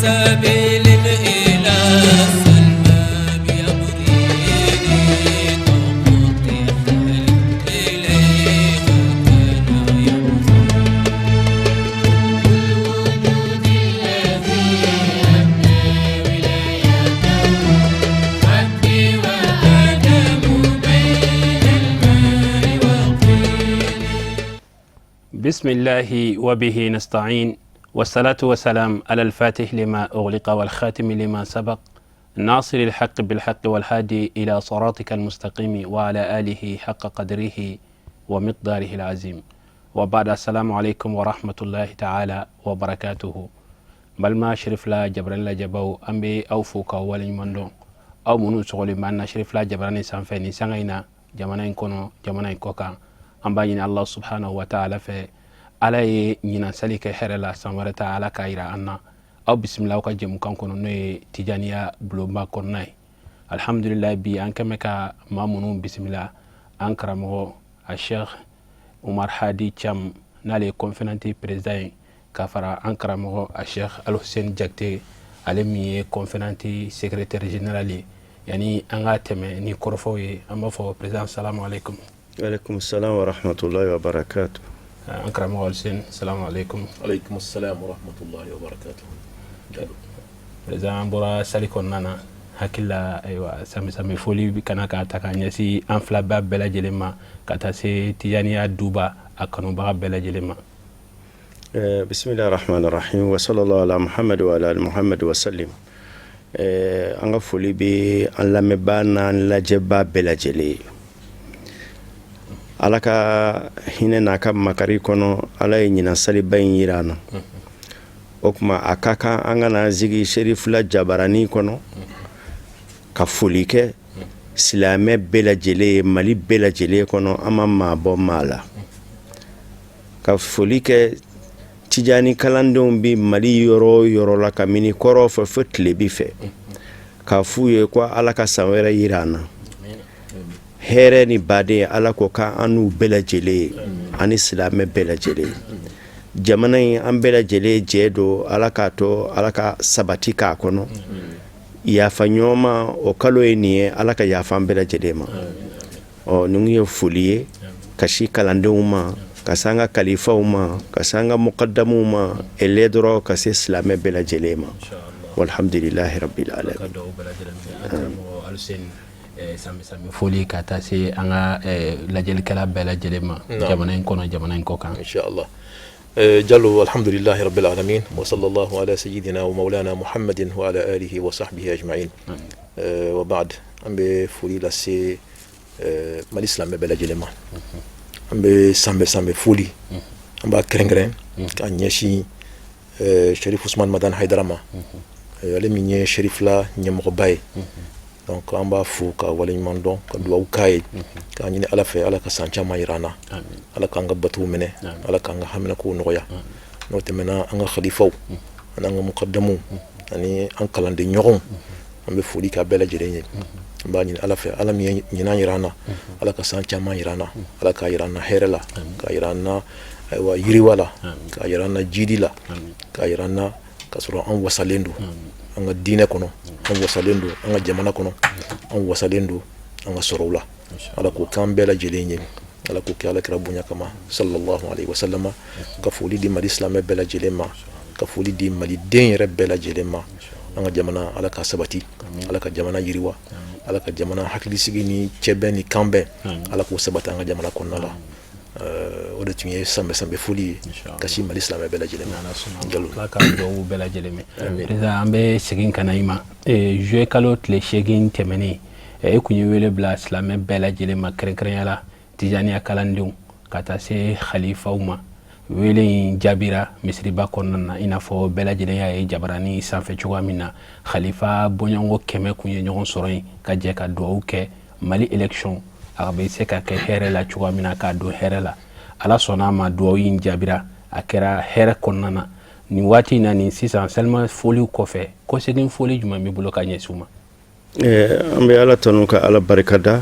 بسم الله وبه نستعين والصلاة والسلام على الفاتح لما أغلق والخاتم لما سبق ناصر الحق بالحق والهادي إلى صراطك المستقيم وعلى آله حق قدره ومقداره العظيم وبعد السلام عليكم ورحمة الله تعالى وبركاته balima Cherifla jabarani lajɛbaw an bɛ aw fo k'aw waleɲuman dɔn aw minnu sɔgɔlen b'an na Cherifla jabarani sanfɛ nin sanga in na jamana in kɔnɔ jamana in kɔkan. An b'a ɲini Allah subhanahu wa ta'ala fɛ, Ala ye ɲinan sali kɛ hɛrɛ la, san wɛrɛ ta Ala k'a yira an na. Aw bisimila aw ka jɛmukan kɔnɔ, n'o ye Tijaniya bulonba kɔnɔna ye. Alhamdulilayi, bi an kɛmɛ ka maa minnu bisimila, an karamɔgɔ a Sheikh Umar Hadi Cham, n'ale ye conférence président ye, ka fara an karamɔgɔ a Sheikh Alhussein Jakite, ale min ye conférence secrétaire général ye. Yani an ka tɛmɛ ni kɔrɔfɔw ye, an b'a fɔ président, salamu aleykum. Aleykum salam wa rahmatullahi wa barakatuh. An karamɔgɔ Alhussein, salamu aleykum. Aleykum salam wa rahmatullahi wa barakatuh. Président, an bɔra sali kɔnɔna na, hakili la ayiwa sami sami foli kana k'a ta k'a ɲɛsin an filaba bɛɛ lajɛlen ma, ka taa se Tijaniya duba a kanubaga bɛɛ lajɛlen ma. Bisimilahi rahmani rahim wa sallallahu ala Muhammad wa ala ali Muhammad wa sallim. An ka foli bɛ an lamɛnbaa n'an lajɛbaa bɛɛ lajɛlen ye. Ala ka hinɛ n'a ka makari kɔnɔ, Ala ye ɲinan saliba in yira an na. O tuma a ka kan an ka n'an sigi Cherifla jabarani kɔnɔ ka foli kɛ silamɛ bɛɛ lajɛlen ye Mali bɛɛ lajɛlen kɔnɔ. An ma maa bɔ maa la, ka foli kɛ Tijani kalandenw bɛ Mali yɔrɔ o yɔrɔ la, kabini kɔrɔn fɛ fo tilebi fɛ, k'a f'u ye ko Ala ka san wɛrɛ yira an na, hɛrɛ ni baden. Ala ko k'an n'u bɛɛ lajɛlen ye, ani silamɛ bɛɛ lajɛlen. Jamana in, an bɛɛ lajɛlen jɛ don. Ala k'a to Ala ka sabati k'a kɔnɔ. Yafa ɲɔgɔn ma, o kalo ye nin ye. Ala ka yafa an bɛɛ lajɛlen ma. Ɔ, nin ye foli ye ka si kalandenw ma, ka se an ka kalifaw ma, ka se an ka mukadamuw ma, ele dɔrɔn ka se silamɛ bɛɛ lajɛlen ma. Walhamdulilahi rabbil alamin. Sami sami foli ka taa se an ka lajɛlikɛla bɛɛ lajɛlen ma, jamana in kɔnɔ, jamana in kɔ kan. Inshallah. Jalo, alhamdulillahi rabbil alamin wa sallallahu ala sayyidina wa maulana Muhammadin wa ala alihi wa sahbihi ajma'in. Wa ba'd, an bɛ foli lase Mali silamɛ bɛɛ lajɛlen ma. An bɛ sanbɛ sanbɛ foli, an b'a kɛrɛnkɛrɛn k'a ɲɛsin Sherif Usman Madan Haidara ma, ale min ye Sherifla ɲɛmɔgɔba ye. Donc an b'a fo ka waleɲuman dɔn, ka dugawu k'a ye, k'a ɲini Ala fɛ, Ala ka san caman yira an na, Ala k'an ka batow minɛ, Ala k'an ka haminakow nɔgɔya. N'o tɛmɛna, an ka khalifaw ani an ka mukadamuw ani an kalanden ɲɔgɔnw, an bɛ foli k'a bɛɛ lajɛlen ye. An b'a ɲini Ala fɛ, Ala min ye ɲinan yira an na, Ala ka san caman yira an na, Ala k'a yira an na hɛrɛ la, k'a yira an na ayiwa yiriwa la, k'a yira an na jidi la, k'a yira an na k'a sɔrɔ an wasalen don an ka diinɛ kɔnɔ, an wasalen don an ka jamana kɔnɔ, an wasalen don an ka sɔrɔw la. Ala k'o k'an bɛɛ lajɛlen ye, Ala k'o kɛ Ala kira bonya kama, sallallahu alaihi wasallam. Ka foli di Mali silamɛ bɛɛ lajɛlen ma, ka foli di Maliden yɛrɛ bɛɛ lajɛlen ma. An ka jamana, Ala ka sabati, Ala ka jamana yiriwa, Ala ka jamana hakilisigi ni cɛbɛn ni kanbɛn, Ala k'o sabati an ka jamana kɔnɔna la. O de tun ye sanbɛ sanbɛ foli ye ka si Mali silamɛ bɛɛ lajɛlen ma. Jalo, Ala ka dugawu bɛɛ lajɛlen mɛn. Président, an bɛ segin ka na i ma. Juillet kalo tile 8 tɛmɛnen, e kun ye wele bila silamɛ bɛɛ lajɛlen ma, kɛrɛnkɛrɛnya la Tijaniya kalandenw, ka taa se khalifaw ma. Wele in jaabira misiriba kɔnɔna na, i n'a fɔ bɛɛ lajɛlen y'a ye jabarani sanfɛ cogoya min na. Khalifa bɔɲɔgɔnko 100 kun ye ɲɔgɔn sɔrɔ yen ka jɛ ka dugawu kɛ Mali élection a bɛ se ka kɛ hɛrɛ la cogoya min na, k'a don hɛrɛ la. Ala sɔnna a ma, dugawu in jaabira, a kɛra hɛrɛ kɔnɔna na. Nin waati in na, nin sisan salima foliw kɔfɛ, kɔsegin foli jumɛn b'i bolo ka ɲɛsin u ma? An bɛ Ala tanu ka Ala barikada.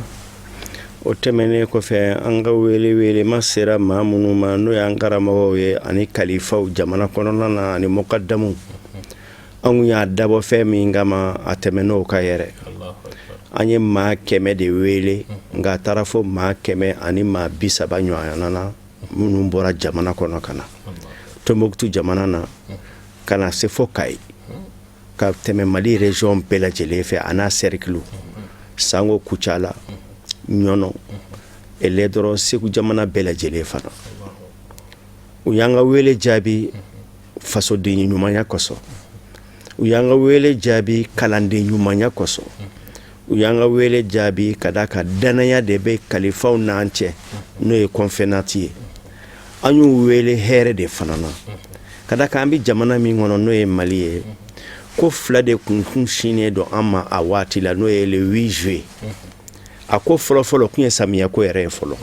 O tɛmɛnen kɔfɛ, an ka wele welema sera maa minnu ma, n'o y'an karamɔgɔw ye ani kalifaw jamana kɔnɔna na ani mukadamu. An kun y'a dabɔ fɛn min kama, a tɛmɛn'o kan yɛrɛ. An ye maa 100 de wele, nka a taara fo maa 130 ɲɔgɔn na, minnu bɔra jamana kɔnɔ ka na Tombouctou jamana na, ka na se fo Kayi, ka tɛmɛ Mali région bɛɛ lajɛlen fɛ, a n'a cercle, sango Kucala, Ɲɔnɔ, ele dɔrɔn Segu jamana bɛɛ lajɛlen fana. U y'an ka wele jaabi fasoden ɲumanya kosɔn, u y'an ka wele jaabi kalanden ɲumanya kosɔn, u y'an ka wele jaabi ka d'a kan dannaya de bɛ kalifaw n'an cɛ, n'o ye conférence ye. An y'u wele hɛrɛ de fana na, ka d'a kan an bɛ jamana min kɔnɔ, n'o ye Mali ye. Ko fila de kun sinnen don an ma a waati la, n'o ye le 8 juillet. A ko fɔlɔfɔlɔ kun ye samiyɛko yɛrɛ ye fɔlɔ.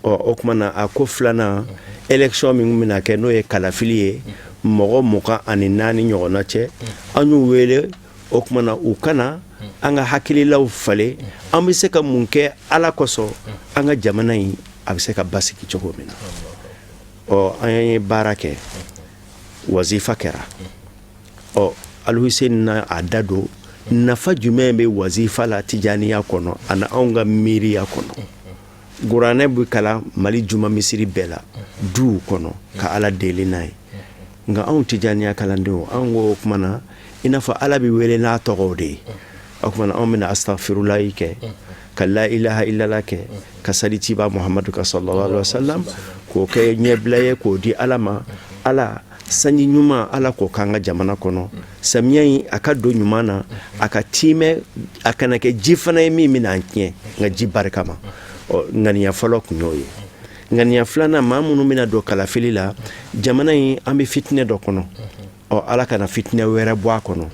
Ɔ, o tuma na, a ko filanan, élection min bɛna kɛ, n'o ye kalafili ye, mɔgɔ 24 ɲɔgɔnna cɛ. An y'u wele, o tuma na, u kana an ka hakililaw falen, an bɛ se ka mun kɛ Ala kosɔn, an ka jamana in a bɛ se ka basigi cogo min na. Ɔ, an ye baara kɛ, wazifa kɛra. Ɔ, Alihuseni na a da don nafa jumɛn bɛ wazifa la tijaniya kɔnɔ ani anw ka miiriya kɔnɔ. Kuranɛ bɛ kalan Mali juma misiri bɛɛ la, duw kɔnɔ, ka Ala deli n'a ye. Nka anw tijaniya kalandenw, anw ko o tuma na, i n'a fɔ Ala bɛ wele n'a tɔgɔw de ye, o tuma na anw bɛna astafirulayi kɛ, ka la ilaha illallah kɛ, ka sali ciba Muhamadu kan sallallahu alaihi wasallam, k'o kɛ ɲɛbila ye, k'o di Ala ma. Ala, sanji ɲuman, Ala k'o k'an ka jamana kɔnɔ. Samiya in a ka don ɲuman na, a ka tiimɛ, a kana kɛ ji fana ye min bɛna an tiɲɛ, nka ji barikama. Ɔ, ŋaniya fɔlɔ kun y'o ye. Ŋaniya filanan, maa minnu bɛna don kalafili la, jamana in an bɛ fitinɛ dɔ kɔnɔ. Ɔ, Ala kana fitinɛ wɛrɛ bɔ a kɔnɔ.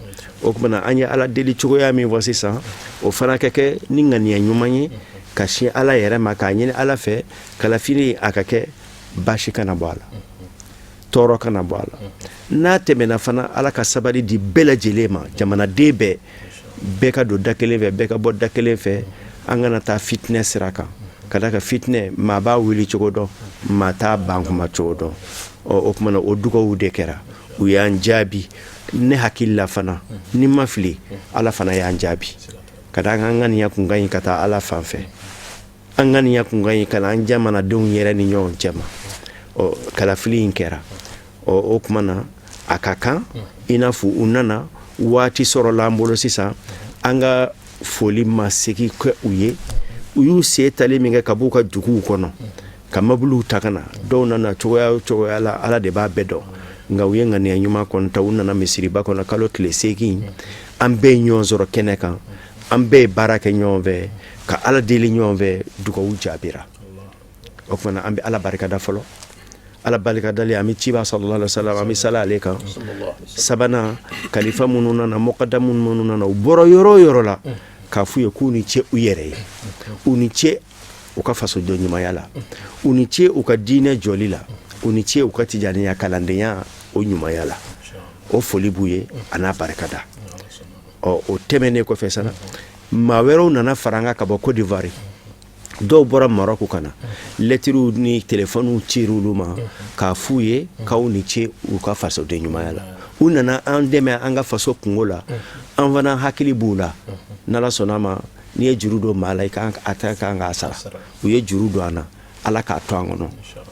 O tuma na, an ye Ala deli cogoya min fɔ sisan, o fana ka kɛ ni ŋaniya ɲuman ye, ka sin Ala yɛrɛ ma, k'a ɲini Ala fɛ, kalafili a ka kɛ, baasi kana bɔ a la, tɔɔrɔ kana bɔ a la. N'a tɛmɛna fana, Ala ka sabali di bɛɛ lajɛlen ma, jamanaden bɛɛ, bɛɛ ka don da kelen fɛ, bɛɛ ka bɔ da kelen fɛ, an kana taa fitinɛ sira kan, ka d'a kan fitinɛ, maa b'a wuli cogo dɔn, maa t'a ban kuma cogo dɔn. Ɔ, o tuma na, o dugawu de kɛra, u y'an jaabi. Ne hakili la fana, ni ma fili, Ala fana y'an jaabi, ka d'a kan an ŋaniya kun ka ɲi ka taa Ala fan fɛ, an ŋaniya kun ka ɲi ka na an jamanadenw yɛrɛ ni ɲɔgɔn cɛ ma. Ɔ, kalafili in kɛra. Ɔ, o tuma na, a ka kan i n'a fɔ u nana, waati sɔrɔla an bolo sisan, an ka foli ma segin kɛ u ye. U y'u sen tali min kɛ ka b'u ka duguw kɔnɔ, ka mobiliw ta ka na, dɔw nana cogoya o cogoya la, Ala de b'a bɛɛ dɔn, nka u ye ŋaniya ɲuman kɔni ta, u nana misiriba kɔnɔ kalo tile 8. An bɛɛ ye ɲɔgɔn sɔrɔ kɛnɛ kan, an bɛɛ ye baara kɛ ɲɔgɔn fɛ, ka Ala deli ɲɔgɔn fɛ, dugawu jaabira. O tuma na, an bɛ Ala barikada fɔlɔ. Ala barikadali, an bɛ ciba sallallahu alaihi wasallam, an bɛ sala ale kan. Sabanan, kalifa minnu nana, mɔkadamu minnu nana, u bɔra yɔrɔ o yɔrɔ la, k'a f'u ye k'u ni ce u yɛrɛ ye, u ni ce u ka fasojɔ ɲumanya la, u ni ce u ka diinɛ jɔli la, u ni ce u ka tijaniya kalandenya o ɲumanya la. O foli b'u ye a n'a barikada. Ɔ, o tɛmɛnen kɔfɛ sana, maa wɛrɛw nana fara an kan ka bɔ Côte d'Ivoire, dɔw bɔra Maroc ka na. Lɛtiriw ni telefɔniw cir'olu ma k'a f'u ye k'aw ni ce u ka fasoden ɲumanya la, u nana an dɛmɛ an ka faso kungo la. An fana hakili b'u la. N'Ala sɔnna a ma, n'i ye juru don maa la, i kan a ta kan k'a sara. U ye juru don an na, Ala k'a to an kɔnɔ.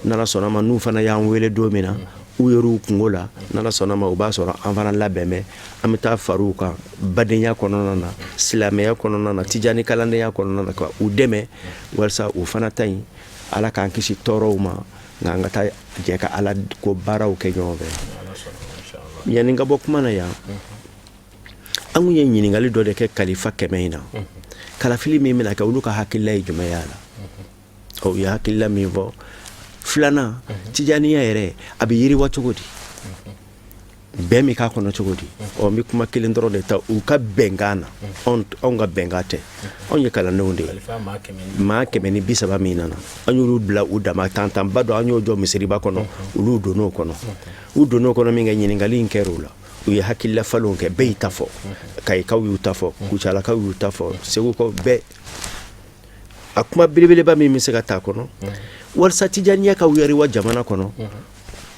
N'Ala sɔnna a ma, n'u fana y'an wele don min na u yɛrɛw kungo la, n'Ala sɔnna a ma, u b'a sɔrɔ an fana labɛn bɛ. An bɛ taa far'u kan badenya kɔnɔna na, silamɛya kɔnɔna na, tijani kalandenya kɔnɔna na, ka u dɛmɛ walasa u fana ta ɲi. Ala k'an kisi tɔɔrɔw ma, nka an ka taa jɛ ka Ala ko baaraw kɛ ɲɔgɔn fɛ. Yanni n ka bɔ kuma na yan, an kun ye ɲininkali dɔ de kɛ kalifa 100 in na, kalafili min bɛna kɛ, olu ka hakilila ye jumɛn y'a la? Ɔ, u ye hakilila min fɔ, filanan, tijaniya yɛrɛ a bɛ yiriwa cogo di, bɛn bɛ k'a kɔnɔ cogo di? Ɔ, n bɛ kuma kelen dɔrɔn de ta u ka bɛnkan na. Anw ka bɛnkan tɛ, anw ye kalandenw de ye. Maa 130 min nana, an y'olu bila u dama tantanba dɔ, an y'o jɔ misiriba kɔnɔ, olu donn'o kɔnɔ. U donn'o kɔnɔ min kɛ, ɲininkali in kɛra u la, u ye hakilila falenw kɛ, bɛɛ y'i ta fɔ. Kayikaw y'u ta fɔ, Kucalakaw y'u ta fɔ, Segukaw bɛɛ. A kuma belebeleba min bɛ se ka ta kɔnɔ walasa tijaniya ka yiriwa jamana kɔnɔ,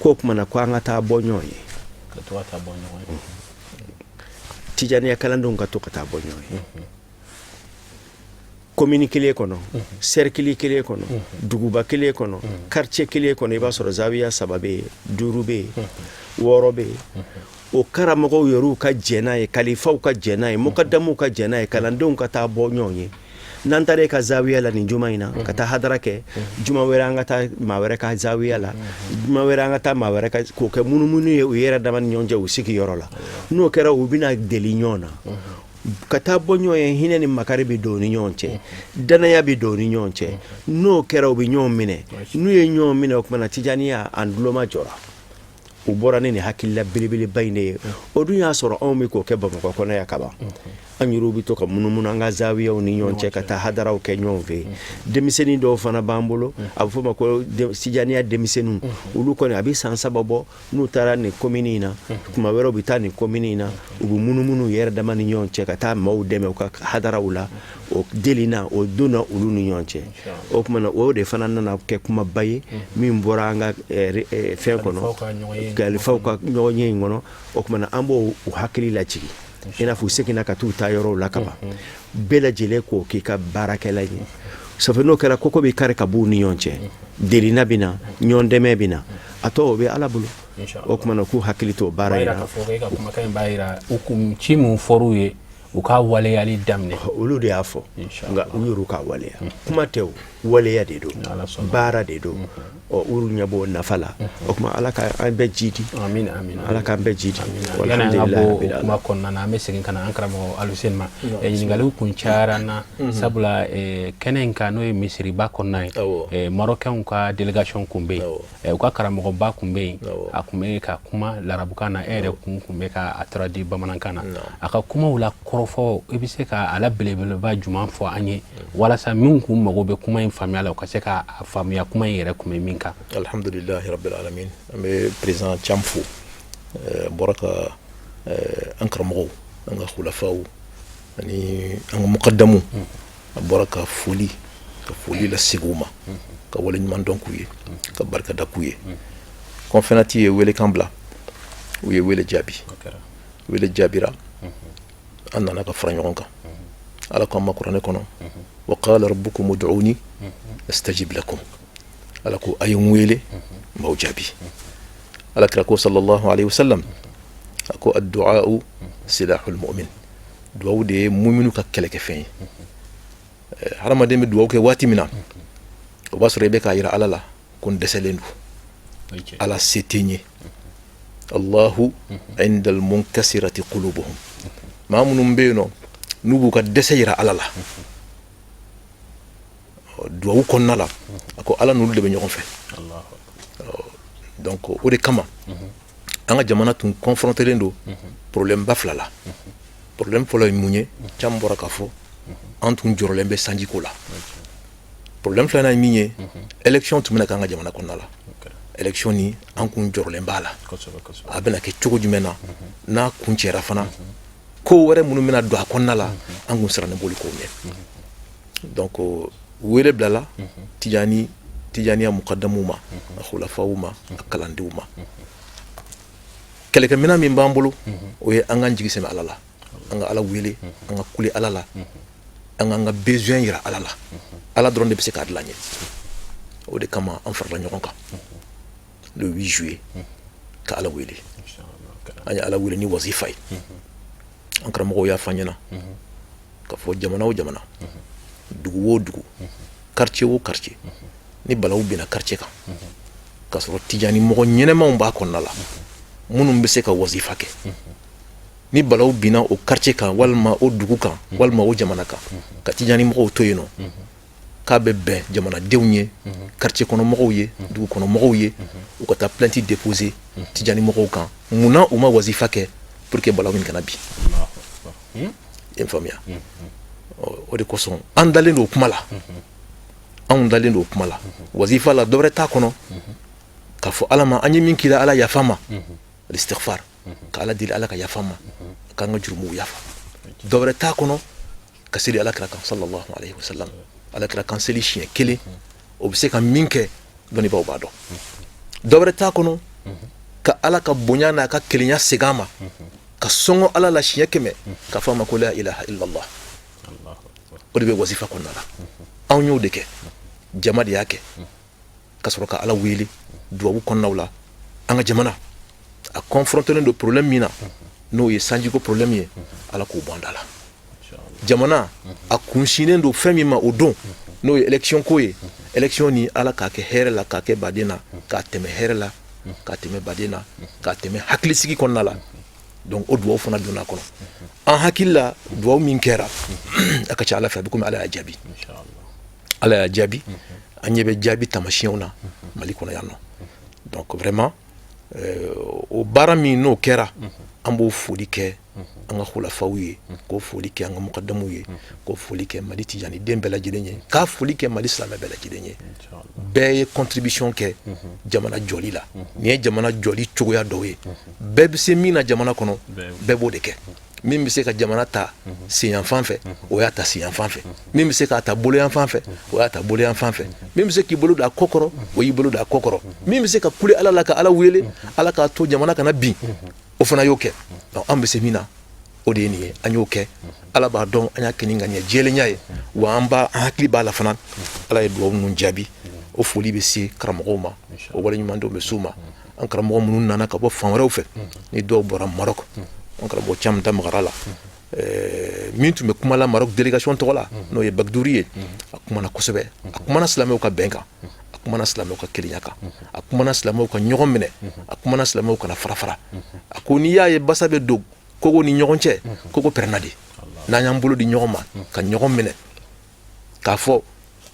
k'o kuma na ko an ka taa bɔ ɲɔgɔn ye. Ka to ka taa bɔ ɲɔgɔn ye. Tijaniya kalandenw ka to ka taa bɔ ɲɔgɔn ye commune kelen kɔnɔ, cercle kelen kɔnɔ, duguba kelen kɔnɔ, quartier kelen kɔnɔ. I b'a sɔrɔ zawiya saba bɛ yen, duuru bɛ yen, wɔɔrɔ bɛ yen. O karamɔgɔw yɛrɛw ka jɛn n'a ye, kalifaw ka jɛn n'a ye, mukadamuw ka jɛn n'a ye, kalandenw ka taa bɔ ɲɔgɔn ye. N'an taara e ka zawiya la nin juma in na ka taa hadara kɛ, juma wɛrɛ an ka taa maa wɛrɛ ka zawiya la, juma wɛrɛ an ka taa maa wɛrɛ ka, k'o kɛ munumunu ye u yɛrɛ dama ni ɲɔgɔn cɛ u sigiyɔrɔ la. N'o kɛra, u bɛna deli ɲɔgɔn na ka taa bɔ ɲɔgɔn ye. Hinɛ ni makari bɛ don u ni ɲɔgɔn cɛ, danaya bɛ don u ni ɲɔgɔn cɛ. N'o kɛra, u bɛ ɲɔgɔn minɛ. N'u ye ɲɔgɔn minɛ, o tuma na tijaniya an tuloma jɔra. U bɔra ni nin hakilila belebeleba in de ye. O dun y'a sɔrɔ anw bɛ k'o kɛ Bamakɔ kɔnɔ yan kaban. An yɛrɛw bɛ to ka munumunu an ka zawiyaw ni ɲɔgɔn cɛ ka taa hadaraw kɛ ɲɔgɔn fɛ. Denmisɛnnin dɔw fana b'an bolo, a bɛ f'o ma ko tijaniya denmisɛnninw. Olu kɔni, a bɛ san 3 bɔ, n'u taara nin commune in na, tuma wɛrɛ u bɛ taa nin commune in na, u bɛ munumunu yɛrɛ dama ni ɲɔgɔn cɛ ka taa maaw dɛmɛ u ka hadaraw la. O delina, o donna olu ni ɲɔgɔn cɛ. O tuma na, o de fana nana kɛ kumaba ye min bɔra an ka fɛn kɔnɔ, kalifaw ka ɲɔgɔn ye in kɔnɔ. O tuma na, an b'o hakili lajigin, i n'a fɔ u seginna ka t'u ta yɔrɔw la kaban, bɛɛ lajɛlen k'o k'i ka baarakɛla ye. Sabu n'o kɛra, koko bɛ kari ka b'u ni ɲɔgɔn cɛ, delina bɛ na, ɲɔgɔn dɛmɛ bɛ na, a tɔ o bɛ Ala bolo. O tuma na, k'u hakili to baara in na. E ka kumakan in b'a jira u kun ci min fɔr'u ye, u ka waleyali daminɛ. Olu de y'a fɔ, nka u yɛrɛ k'a waleya. Kuma tɛ, waleya de don, baara de don. Ɔ, olu ɲɛ b'o nafa la. O tuma, Ala ka an bɛɛ jidi, Ala k'an bɛɛ jidi. Yani an ka bɔ kuma kɔnɔna na, an bɛ segin ka na an karamɔgɔ Aluseni ma. Ɲininkaliw kun cayara n na, sabula kɛnɛ in kan, n'o ye misiriba kɔnɔna ye, Marɔkɛnw ka délégation kun bɛ yen, u ka karamɔgɔba kun bɛ yen. A kun bɛ ka kuma larabukan na, e yɛrɛ kun bɛ ka a traduit bamanankan na. A ka kumaw la kɔrɔfɔ, i bɛ se ka a la belebeleba jumɛn fɔ an ye, walasa min kun mago bɛ kuma in faamuya la, u ka se ka a faamuya kuma in yɛrɛ kun bɛ min kan? Alhamdulilahi rabbil alamin. An bɛ président Thiam fo. Bɔra ka an karamɔgɔw, an ka khulafaw ani an ka mukadamu, a bɔra ka foli lasegin u ma, ka waleɲuman dɔn k'u ye, ka barika da k'u ye. Confénati ye welekan bila, u ye wele jaabi, wele jaabira, an nana ka fara ɲɔgɔn kan. Ala ko an ma kuranɛ kɔnɔ: wa qala rabbukum ud'uni astajib lakum. Ala ko a ye n wele, n b'aw jaabi. Ala kira ko sallallahu alaihi wasallam, a ko addu'a silahul mu'min. Duwawu de ye muminu ka kɛlɛkɛfɛn ye. Hadamaden bɛ duwawu kɛ waati min na, o b'a sɔrɔ i bɛ k'a yira Ala la ko n dɛsɛlen don, Ala, se tɛ n ye. Allahu indal munkasirati qulubuhum. Maa minnu bɛ yen nɔ, n'u b'u ka dɛsɛ yira Ala la duwawu kɔnɔna la, a ko Ala n'olu de bɛ ɲɔgɔn fɛ. Donc o de kama, an ka jamana tun confrontélen don problème ba fila la. Problème fɔlɔ ye mun ye? Caman bɔra k'a fɔ, an tun jɔrɔlen bɛ sanjiko la. Problème filanan ye min ye? Élection tun bɛna k'an ka jamana kɔnɔna la. Élection ni an kun jɔrɔlen b'a la, a bɛna kɛ cogo jumɛn na? N'a kun cɛra fana, ko wɛrɛ minnu bɛna don a kɔnɔna la, an kun sirannen b'olu kow ɲɛ. Donc wele bilala tijani, tijaniya mukadamuw ma, a khulafaw ma, a kalandenw ma. Kɛlɛkɛminɛn min b'an bolo, o ye an k'an jigi sɛmɛ Ala la, an ka Ala wele, an ka kule Ala la, an k'an ka besoin yira Ala la. Ala dɔrɔn de bɛ se k'a dilan ye. O de kama an farala ɲɔgɔn kan le 8 juillet ka Ala wele. An ye Ala wele ni wazifa ye. An karamɔgɔw y'a fɔ an ɲɛna ka fɔ jamana o jamana, dugu o dugu, quartier o quartier, ni balawu binna quartier kan k'a sɔrɔ tijani mɔgɔ ɲɛnɛmaw b'a kɔnɔna la minnu bɛ se ka wazifa kɛ, ni balawu binna o quartier kan walima o dugu kan walima o jamana kan, ka tijani mɔgɔw to yen nɔ, k'a bɛ bɛn jamanadenw ye, quartier kɔnɔ mɔgɔw ye, dugu kɔnɔ mɔgɔw ye, u ka taa plainte déposer tijani mɔgɔw kan, munna u ma wazifa kɛ pour que balawu in kana bin. I ye faamuya? O de kosɔn an dalen don o kuma la, anw dalen don o kuma la, wazifa la. Dɔwɛrɛ t'a kɔnɔ k'a fɔ Ala ma an ye min k'i la, Ala yafa ma, istighfar, ka Ala deli Ala ka yafa ma, k'an ka jurumuw yafa. Dɔwɛrɛ t'a kɔnɔ ka seli Ala kira kan sallallahu alaihi wasallam. Ala kira kan seli siɲɛ kelen, o bɛ se ka min kɛ, dɔnnibaaw b'a dɔn. Dɔwɛrɛ t'a kɔnɔ. Ka Ala ka bonya n'a ka kelenya segin a ma, ka sɔngɔ Ala la siɲɛ 100, ka fɔ a ma ko la ilaha illallah. O de bɛ wazifa kɔnɔna la. Anw y'o de kɛ, jama de y'a kɛ, ka sɔrɔ ka Ala wele duwawu kɔnɔnaw la. An ka jamana a confrontélen don problème min na, n'o ye sanjiko problème ye, Ala k'o bɔ an da la. Jamana a kunsinnen don fɛn min ma o don, n'o ye élection ko ye, élection ni Ala k'a kɛ hɛrɛ la, k'a kɛ baden na, k'a tɛmɛ hɛrɛ la, k'a tɛmɛ baden na, k'a tɛmɛ hakilisigi kɔnɔna la. Donc o duwawu fana donna a kɔnɔ. An hakili la, duwawu min kɛra, a ka ca Ala fɛ, a bɛ komi Ala y'a jaabi. Ala y'a jaabi, an ɲɛ bɛ jaabi taamasiyɛnw na Mali kɔnɔ yan nɔ. Donc vraiment, o baara min n'o kɛra, an b'o foli kɛ an ka khulafaw ye, k'o foli kɛ an ka mukadamuw ye, k'o foli kɛ Mali tijani den bɛɛ lajɛlen ye, k'a foli kɛ Mali silamɛ bɛɛ lajɛlen ye. Bɛɛ ye contribution kɛ jamana jɔli la. Nin ye jamana jɔli cogoya dɔw ye. Bɛɛ bɛ se min na jamana kɔnɔ, bɛɛ b'o de kɛ. Min bɛ se ka jamana ta senyanfan fɛ, o y'a ta senyanfan fɛ. Min bɛ se k'a ta boloyanfan fɛ, o y'a ta boloyanfan fɛ. Min bɛ se k'i bolo don a kɔ kɔrɔ, o y'i bolo don a kɔ kɔrɔ. Min bɛ se ka kule Ala la, ka Ala wele, Ala k'a to jamana kana bin, o fana y'o kɛ. Donc an bɛ se min na, o de ye nin ye, an y'o kɛ. Ala b'a dɔn an y'a kɛ ni ŋaniya jɛlenya ye, wa an b'a an hakili b'a la fana, Ala ye dugawu ninnu jaabi. O foli bɛ se karamɔgɔw ma, o waleɲumandɔn bɛ s'u ma. An karamɔgɔ minnu nana ka bɔ fan wɛrɛw fɛ, ni dɔw bɔra Maroc, an karamɔgɔ caman da magara la. Min tun bɛ kuma la Maroc délégation tɔgɔ la, n'o ye Bagdouri ye, a kumana kosɛbɛ. A kumana silamɛw ka bɛn kan, a kumana silamɛw ka kelenya kan, a kumana silamɛw ka ɲɔgɔn minɛ, a kumana silamɛw kana fara fara. A ko n'i y'a ye basa bɛ don kogo ni ɲɔgɔn cɛ, kogo pɛrɛnna de. N'an y'an bolo di ɲɔgɔn ma ka ɲɔgɔn minɛ, k'a fɔ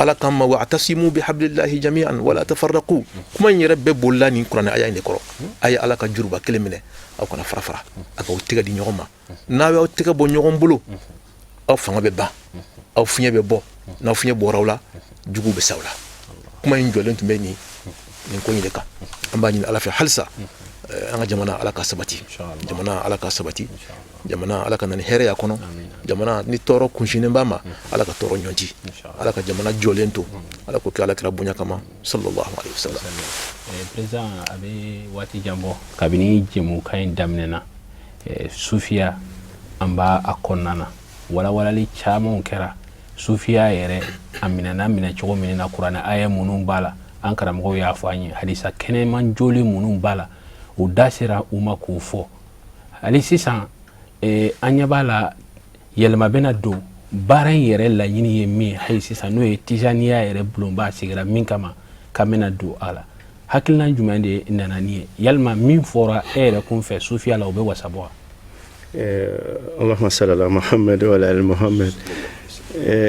Ala k'an ma wa'tasimu bihablillahi jami'an wala tafarraqu, kuma in yɛrɛ bɛɛ bolila nin kuranɛ aya in de kɔrɔ. A ye Ala ka juruba kelen minɛ, aw kana fara fara, a k'aw tɛgɛ di ɲɔgɔn ma. N'aw y'aw tɛgɛ bɔ ɲɔgɔn bolo, aw fanga bɛ ban, aw fiɲɛ bɛ bɔ. N'aw fiɲɛ bɔra aw la, juguw bɛ s'aw la. Kuma in jɔlen tun bɛ nin ko in de kan. An b'a ɲini Ala fɛ halisa, an ka jamana, Ala ka sabati. Jamana, Ala ka sabati. Jamana, Ala ka na ni hɛrɛ y'a kɔnɔ. Jamana ni tɔɔrɔ kunsinnen b'a ma, Ala ka tɔɔrɔ ɲɔnti. Ala ka jamana jɔlen to. Ala k'o kɛ Ala kira bonya kama, sallallahu alaihi wasallam. Président, a bɛ waati jan bɔ kabini jɛmukan in daminɛna, sufiya an b'a a kɔnɔna na, walawalali camanw kɛra. Sufiya yɛrɛ a minɛna minɛ cogo min na, kuranɛ aya minnu b'a la, an karamɔgɔw y'a fɔ an ye, hadisa kɛnɛman joli minnu b'a la, u da sera u ma k'o fɔ. Hali sisan, an ɲɛ b'a la yɛlɛma bɛna don baara in yɛrɛ laɲini ye min ye hali sisan, n'o ye tijaniya yɛrɛ bulonba sigira min kama, k'an bɛna don a la. Hakilina jumɛn de nana ni ye? Yalima min fɔra e yɛrɛ kun fɛ sufiya la, o bɛ wasa bɔ wa? Allahumma salli ala Muhammad wa ala ali Muhammad.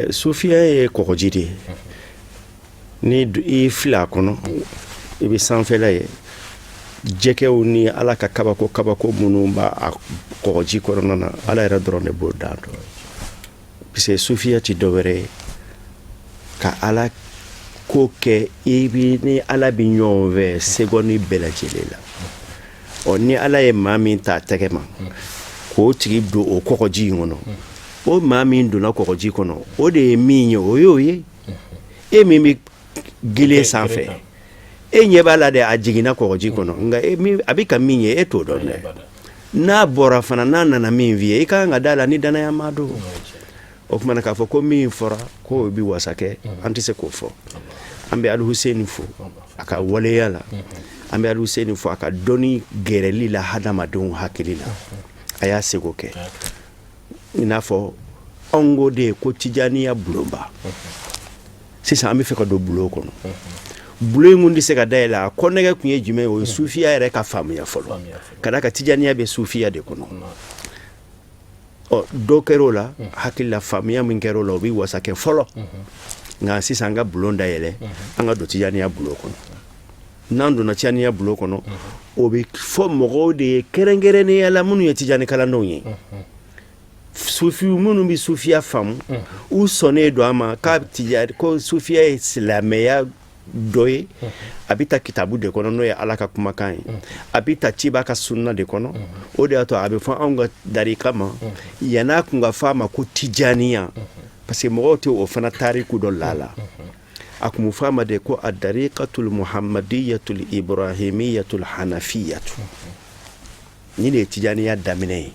Sufiya ye kɔgɔji de ye. Ni i fili a kɔnɔ, i bɛ sanfɛla ye, jɛgɛw ni Ala ka kabako kabako minnu b'a a kɔgɔji kɔnɔna na, Ala yɛrɛ dɔrɔn de b'o dan dɔn. Parce que sufiya ti dɔwɛrɛ ye ka Ala ko kɛ i bi ni Ala bɛ ɲɔgɔn fɛ seconde bɛɛ lajɛlen la. Ɔ, ni Ala ye maa min ta tɛgɛ ma k'o tigi don o kɔgɔji in kɔnɔ, o maa min donna kɔgɔji kɔnɔ, o de ye min ye, o y'o ye. E min bɛ gele sanfɛ, e ɲɛ b'a la de, a jiginna kɔgɔji kɔnɔ, nka e min a bɛ ka min ye, e t'o dɔn dɛ. N'a bɔra fana, n'a nana min f'i ye, i ka kan ka da la ni danaya maa don. O tuma na, k'a fɔ ko min fɔra k'o bɛ wasa kɛ, an tɛ se k'o fɔ. An bɛ Alihuseni fo a ka waleya la, an bɛ Alihuseni fo a ka dɔnni gɛrɛli la hadamadenw hakili la. A y'a seko kɛ. I n'a fɔ anw ko de ko tijaniya bulonba, sisan an bɛ fɛ ka don bulon kɔnɔ. Bulon in kun tɛ se ka dayɛlɛ, a kɔnɛgɛ kun ye jumɛn ye? O ye sufiya yɛrɛ ka faamuya fɔlɔ, ka d'a kan tijaniya bɛ sufiya de kɔnɔ. Ɔ, dɔ kɛra o la, hakili la faamuya min kɛra o la, o bɛ wasa kɛ fɔlɔ. Nka sisan an ka bulon dayɛlɛ, an ka don tijaniya bulon kɔnɔ. N'an donna tijaniya bulon kɔnɔ, o bɛ fɔ mɔgɔw de ye kɛrɛnkɛrɛnnenya la minnu ye tijani kalandenw ye, sufiw minnu bɛ sufiya faamu, u sɔnnen don a ma k'a tijani ko sufiya ye silamɛya dɔ ye. A bɛ ta kitabu de kɔnɔ, n'o ye Ala ka kumakan ye, a bɛ ta ciba ka sunna de kɔnɔ. O de y'a to a bɛ fɔ anw ka darika ma, yann'a kun ka fɔ a ma ko tijaniya, parce que mɔgɔw tɛ o fana tariku dɔ la la. A tun bɛ fɔ a ma de ko adarikatul muhamadiyatul ibrahimiyatul hanafiyatu. Nin de ye tijaniya daminɛ ye.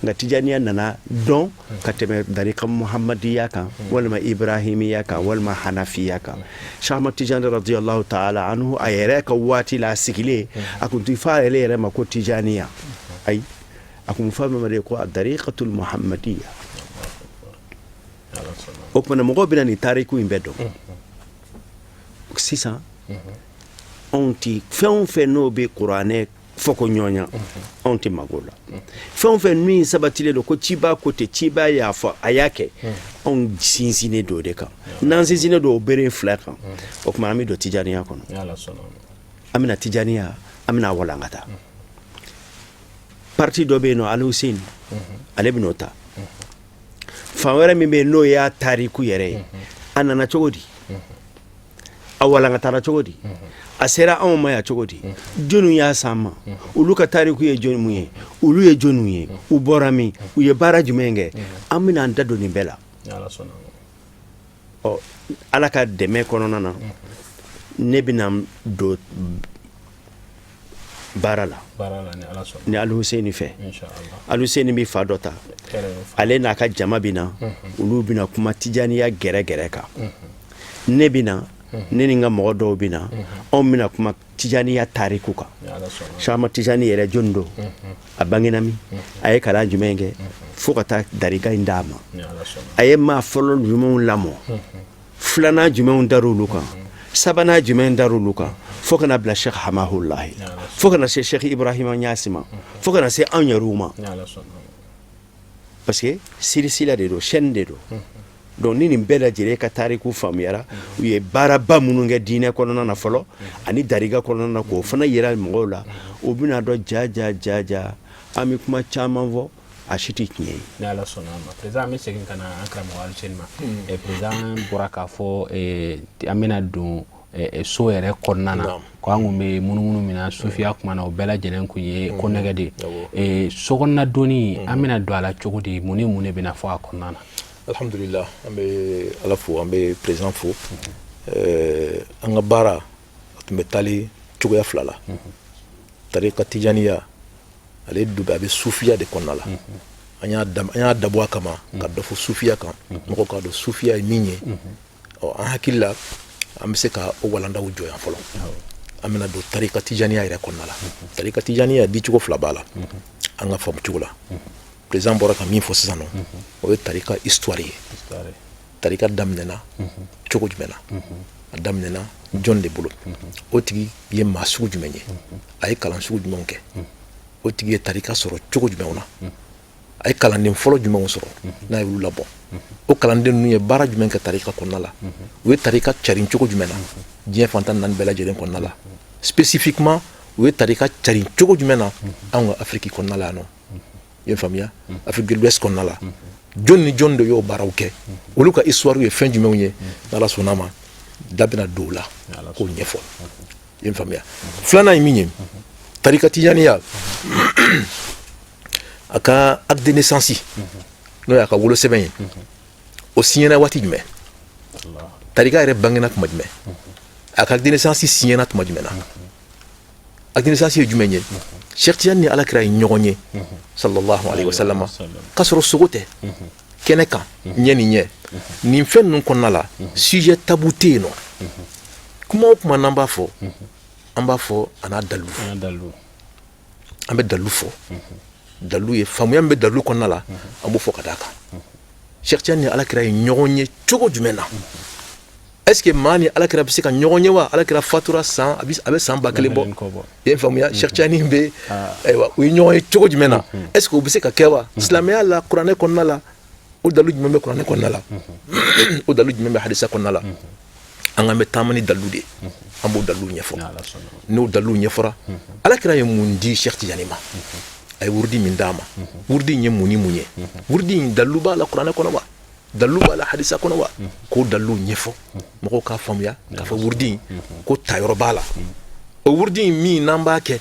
Nka tijaniya nana dɔn ka tɛmɛ darika muhamadiya kan, walima ibrahimiya kan, walima hanafiya kan. Sahama Tijani radiyallahu ta'ala anhu, a yɛrɛ ka waati la, a sigilen, a tun tɛ fɔ a yɛrɛ ma ko tijaniya. Ayi, a tun bɛ fɔ a ma de ko a darikatul muhamadiya. O tuma na, mɔgɔw bɛna nin tariku in bɛɛ dɔn sisan. Anw ti fɛn o fɛn n'o bɛ kuranɛ fɔ ko ɲɔgɔnya, anw tɛ mago la. Fɛn o fɛn min sabatilen don ko ciba ko ten, ciba y'a fɔ, a y'a kɛ, anw sinsinnen don o de kan. N'an sinsinnen don o bere fila kan, o tuma an bɛ don tijaniya kɔnɔ. An bɛna tijaniya, an bɛna walankata. Partie dɔ bɛ yen nɔ, Aluseni, ale bɛn'o ta. Fan wɛrɛ min bɛ yen, n'o y'a tariku yɛrɛ ye, a nana cogo di, a walankatara cogo di, a sera anw ma yan cogo di, jɔnni y'a s'an ma, olu ka tariku ye jɔn mun ye, olu ye jɔnniw ye, u bɔra min, u ye baara jumɛn kɛ, an bɛna an da don nin bɛɛ la. Ɔ, Ala ka dɛmɛ kɔnɔna na, ne bɛna don baara la ni Aluseni fɛ. Aluseni bɛ fa dɔ ta, ale n'a ka jama bɛ na, olu bɛna kuma tijaniya gɛrɛgɛrɛ kan. Ne bɛ na, ne ni n ka mɔgɔ dɔw bɛ na, anw bɛna kuma tijaniya tariku kan. Sahama Tijani yɛrɛ jɔni don, a bangena min, a ye kalan jumɛn kɛ, fo ka taa darika in d'a ma, a ye maa fɔlɔ jumɛnw lamɔ, filanan jumɛnw dar'olu kan, sabanan jumɛn dar'olu kan, fo kana bila Sheikh Hamahulahi, fo kana se Sheikh Ibrahima Ɲasi ma, fo kana se anw yɛrɛw ma, parce que sirisila de don, chaîne de don. Donc ni nin bɛɛ lajɛlen ka tariku faamuyara, u ye baaraba minnu kɛ diinɛ kɔnɔna na fɔlɔ ani dariga kɔnɔna na, k'o fana yira mɔgɔw la, u bɛna dɔn ja ja ja ja. An bɛ kuma caman fɔ, a si tɛ tiɲɛ ye. Ni Ala sɔnna a ma, président, an bɛ segin ka na an karamɔgɔ Aluseni ma. Président bɔra k'a fɔ an bɛna don so yɛrɛ kɔnɔna na, ko an kun bɛ munumunu min na sufiya kuma na, o bɛɛ lajɛlen kun ye ko nɛgɛ de ye. So kɔnɔna donni, an bɛna don a la cogo di? Mun ni mun de bɛna fɔ a kɔnɔna na? Alhamdulillah, an bɛ Ala fo, an bɛ président fo. An ka baara a tun bɛ taali cogoya fila la. Tarika tijaniya, ale du a bɛ sufiya de kɔnɔna la. An y'a dabɔ a kama ka dɔ fɔ sufiya kan, mɔgɔw k'a dɔn sufiya ye min ye. Ɔ, an hakili la, an bɛ se ka o walandaw jɔ yan fɔlɔ. An bɛna don tarika tijaniya yɛrɛ kɔnɔna la. Tarika tijaniya dicogo fila b'a la an ka faamu cogo la. Président bɔra ka min fɔ sisan nɔ, o ye tarika histoire ye. Tarika daminɛna cogo jumɛn na, a daminɛna jɔn de bolo, o tigi ye maa sugu jumɛn ye, a ye kalan sugu jumɛnw kɛ, o tigi ye tarika sɔrɔ cogo jumɛnw na, a ye kalanden fɔlɔ jumɛnw sɔrɔ n'a ye olu labɔ, o kalanden ninnu ye baara jumɛn kɛ tarika kɔnɔna la, u ye tarika carin cogo jumɛn na diɲɛ fantan naani bɛɛ lajɛlen kɔnɔna la, spécifiquement u ye tarika carin cogo jumɛn na anw ka Afiriki kɔnɔna la yan nɔ. I ye faamuya, Afrique de l'Ouest kɔnɔna la, jɔn ni jɔn de y'o baaraw kɛ, olu ka histoire ye fɛn jumɛnw ye. N'Ala sɔnna ma, da bɛna don o la k'o ɲɛfɔ. I ye faamuya. Filanan ye min ye, tarika tijaniya, a ka acte de naissance, n'o y'a ka wolosɛbɛn ye, o signera waati jumɛn? Tarika yɛrɛ bangena tuma jumɛn? A ka acte de naissance signera tuma jumɛn na? Acte de naissance ye jumɛn ye? Cheikh Tidiane ni Alakira ye ɲɔgɔn ye, sallallahu alaihi wasallam, k'a sɔrɔ sogo tɛ, kɛnɛ kan, ɲɛ ni ɲɛ. Nin fɛn ninnu kɔnɔna la, sujet tabou tɛ yen nɔ. Kuma o kuma n'an b'a fɔ, an b'a fɔ a n'a dalilu. An bɛ dalilu fɔ, dalilu ye faamuya min bɛ dalilu kɔnɔna la, an b'o fɔ ka d'a kan. Cheikh Tidiane ni Alakira ye ɲɔgɔn ye cogo jumɛn na? Est ce que maa ni Alakira bɛ se ka ɲɔgɔn ye wa? Alakira fatura san a bɛ san 1000 bɔ. I ye faamuya. Cheikh Tidiane bɛ, ayiwa, u ye ɲɔgɔn ye cogo jumɛn na? Est ce que o bɛ se ka kɛ wa? Silamɛya la, kuranɛ kɔnɔna la, o dalilu jumɛn bɛ kuranɛ kɔnɔna la? O dalilu jumɛn bɛ hadisa kɔnɔna la? An k'an bɛ taama ni dalilu de ye, an b'o dalilu ɲɛfɔ. N'o dalilu ɲɛfɔra, Alakira ye mun di Cheikh Tidiane ma? A ye wurudi min d'a ma, wurudi in ye mun ni mun ye? Wurudi in dalilu b'a la kuranɛ kɔnɔ wa? Dalilu b'a la hadisa kɔnɔ wa? K'o dalilu ɲɛfɔ mɔgɔw k'a faamuya k'a fɔ wurudi in ko tayɔrɔ b'a la. O wurudi in min n'an b'a kɛ,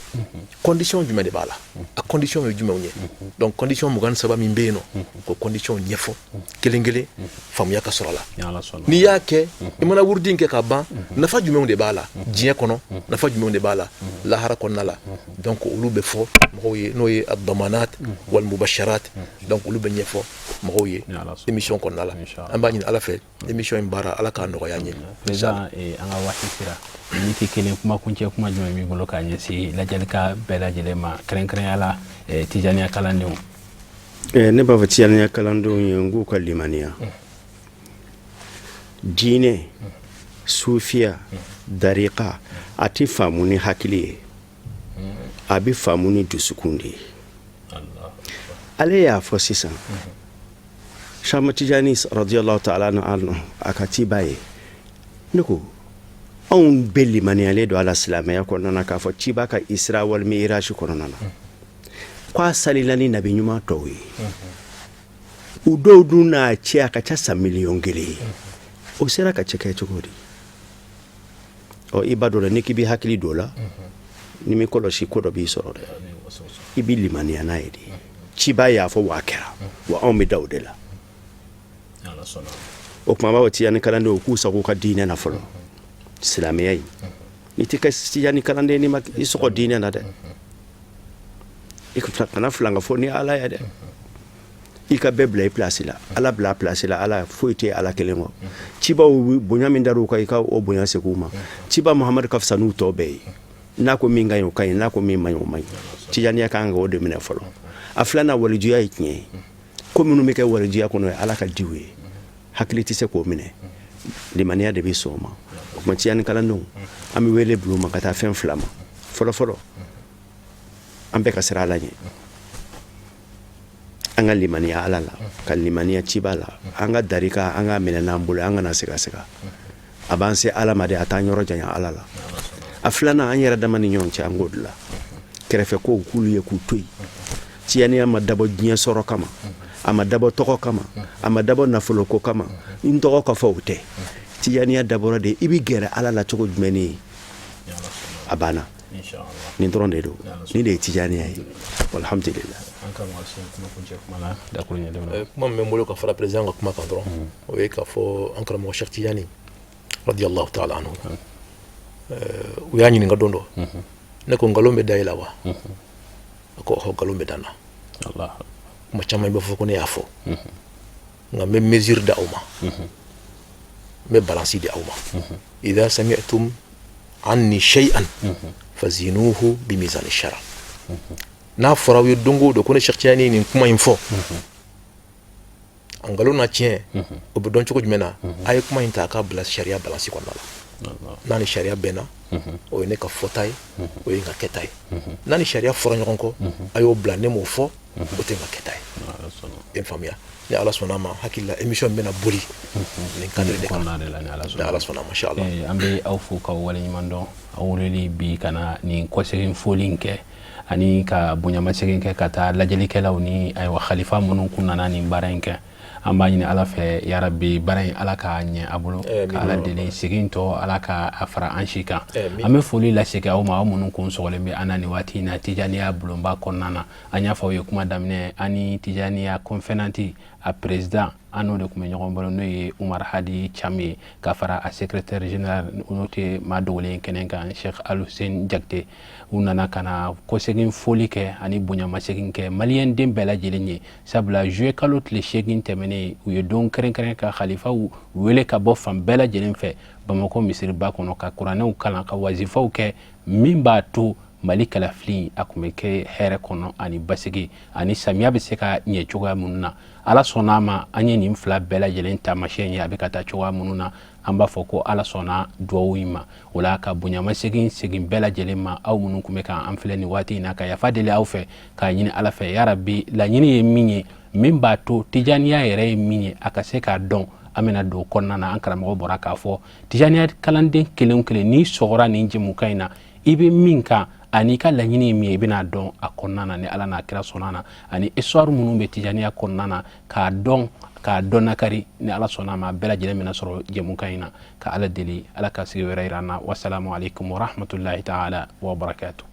condition jumɛn de b'a la? A condition ye jumɛnw ye? Donc condition 23 min bɛ yen nɔ, k'o condition ɲɛfɔ kelen kelen, faamuya ka sɔrɔ a la. N'i y'a kɛ, i mana wurudi in kɛ ka ban, nafa jumɛnw de b'a la diɲɛ kɔnɔ, nafa jumɛnw de b'a la lahara kɔnɔna la? Donc olu bɛ fɔ mɔgɔw ye, n'o ye adamanat wal mubasharat. Donc olu bɛ ɲɛfɔ mɔgɔw ye émission kɔnɔna la. An b'a ɲini Ala fɛ, émission in baara, Ala k'a nɔgɔya an ye. Président, an ka waati sera. Miniti kelen, kuma kuncɛ kuma jumɛn b'i bolo k'a ɲɛsin lajɛlikɛla bɛɛ lajɛlen ma, kɛrɛnkɛrɛnya la tijaniya kalandenw? Ne b'a fɔ tijaniya kalandenw ye n k'u ka limaniya. Diinɛ, sufiya, dariqa, a tɛ faamu ni hakili ye, a bɛ faamu ni dusukun de ye. Ale y'a fɔ sisan, Chama Tijani radiyallahu ta'ala anhu, a ka ciba ye, ne ko anw bɛɛ limaniyalen don a la silamɛya kɔnɔna na k'a fɔ ciba ka isra wal mi'raj kɔnɔna na, k'a salila ni nabi ɲuman tɔw ye. U dɔw dun n'a cɛ a ka ca san 1 000 000 ye. O sera ka cɛ kɛ cogo di? Ɔ, i b'a dɔn la, n'i k'i b'i hakili don o la, n'i m'i kɔlɔsi, ko dɔ b'i sɔrɔ dɛ. I b'i limaniya n'a ye de. Ciba y'a fɔ wa a kɛra wa, anw bɛ da o de la. O tuma, an b'a fɔ tijani kalandenw k'u sago ka diinɛ na fɔlɔ, silamɛya in. N'i tɛ kɛ tijani kalanden n'i ma i sɔgɔ diinɛ na dɛ, i kana filanka fɔ ni Ala ye dɛ. I ka bɛɛ bila i place la, Ala bila a place la. Ala foyi tɛ Ala kelen kɔ. Cibaw, bonya min dar'u kan, i ka o bonya segin u ma. Ciba Muhamadu ka fisa n'u tɔ bɛɛ ye. N'a ko min ka ɲi, o ka ɲi. N'a ko min man ɲi, o man ɲi. Tijaniya kan ka o de minɛ fɔlɔ. A filanan, walijuya ye tiɲɛ ye. Ko minnu bɛ kɛ walijuya kɔnɔ, ye Ala ka diw ye, hakili tɛ se k'o minɛ, limaniya de bɛ sɔn o ma. O tuma, tijani kalandenw, an bɛ wele bila u ma ka taa fɛn fila ma. Fɔlɔ fɔlɔ, an bɛɛ ka siran Ala ɲɛ, an ka limaniya Ala la, ka limaniya ciba la. An ka darika, an ka minɛ n'an bolo, an kana sigasɛga. A b'an se Ala ma de, a t'an yɔrɔ janya Ala la. A filanan, an yɛrɛ dama ni ɲɔgɔn cɛ, an k'o dilan. Kɛrɛfɛ kow, k'olu ye k'u to yen. Tijaniya ma dabɔ diɲɛ sɔrɔ kama, a ma dabɔ tɔgɔ kama, a ma dabɔ nafoloko kama, n tɔgɔ ka fɔ, o tɛ. Tijaniya dabɔra de i bɛ gɛrɛ Ala la cogo jumɛn ye. A banna, nin dɔrɔn de don. Nin de ye tijaniya ye, alhamdulillah. Kuma min bɛ n bolo ka fara président ka kuma kan dɔrɔn, o ye k'a fɔ an karamɔgɔ Cheikh Tijani radiyallahu ta'ala anhu, u y'a ɲininka don dɔ, ne ko nkalon bɛ da i la wa? A ko ɔhɔ, nkalon bɛ da n na. Kuma caman i b'a fɔ ko ne y'a fɔ, nka n bɛ mesure di aw ma, n bɛ balance di aw ma. Idha sami'tum anni shay'an fazinuhu bi mizan shara. N'a fɔra aw ye don o don ko ne Cheikh Tijani ye nin kuma in fɔ, a nkalon na tiɲɛ, o bɛ dɔn cogo jumɛn na? A ye kuma in ta a k'a bila sariya balance kɔnɔna la. N'a ni sariya bɛnna, o ye ne ka fɔta ye, o ye n ka kɛta ye. N'a ni sariya fɔra ɲɔgɔn kɔ, a y'o bila, ne m'o fɔ, o tɛ n ka kɛta ye. I faamuya? Ni Ala sɔnna a ma, hakili la émission bɛna boli nin cadre de kan, ni Ala sɔnna a ma, inchallah. An bɛ aw fo k'aw waleɲuman dɔn, aw weleli bi ka na nin kɔsegin foli in kɛ ani ka bonyamasegin kɛ ka taa lajɛlikɛlaw ni ayiwa xalifa minnu kun nana nin baara in kɛ. An b'a ɲini Ala fɛ, yarabi, baara in, Ala k'a ɲɛ a bolo, ka Ala deli segin tɔ, Ala ka a fara an si kan. An bɛ foli lasegin aw ma, aw minnu kun sɔgɔlen bɛ an na nin waati in na Tijaniya bulonba kɔnɔna na. An y'a fɔ aw ye kuma daminɛ, an ni Tijaniya conférence a président, an n'o de tun bɛ ɲɔgɔn bolo, n'o ye Umar Hadi Cham ye, ka fara a secrétaire général, n'o tɛ maa dogolen kɛnɛ kan, Cheikh Alhussein Jakite. U nana ka na kɔsegin foli kɛ ani bonyamasegin kɛ maliyɛn den bɛɛ lajɛlen ye, sabula juillet kalo tile 8 tɛmɛnen, u ye don kɛrɛnkɛrɛn ka xalifaw wele ka bɔ fan bɛɛ lajɛlen fɛ Bamakɔ misiriba kɔnɔ, ka kuranɛw kalan, ka wazifaw kɛ, min b'a to Mali kalafili a tun bɛ kɛ hɛrɛ kɔnɔ ani basigi ani samiya bɛ se ka ɲɛ cogoya minnu na. Ala sɔnna a ma, an ye nin fila bɛɛ lajɛlen taamasiyɛn ye a bɛ ka taa cogoya minnu na. An b'a fɔ ko Ala sɔnna duwawu in ma. O la, ka bonyamasegin segin bɛɛ lajɛlen ma, aw minnu tun bɛ k'an filɛ nin waati in na, ka yafa deli aw fɛ, k'a ɲini Ala fɛ, yarabi, laɲini ye min ye, min b'a to tijaniya yɛrɛ ye min ye, a ka se k'a dɔn. An bɛna don kɔnɔna na. An karamɔgɔ bɔra k'a fɔ, tijaniya kalanden kelen o kelen, n'i sɔgɔra nin jɛmukan in na, i bɛ min kan. Ani i ka laɲini ye min ye, i bɛna dɔn a kɔnɔna na, ni Ala n'a kira sɔnna na, ani histoire minnu bɛ tijaniya kɔnɔna na, k'a dɔn, k'a dɔn nakari, ni Ala sɔnna ma, a bɛɛ lajɛlen bɛna sɔrɔ jɛmukan in na. Ka Ala deli, Ala ka sigi wɛrɛ yira an na. Wasalamu alaikum warahmatullahi taala wabarakatuh.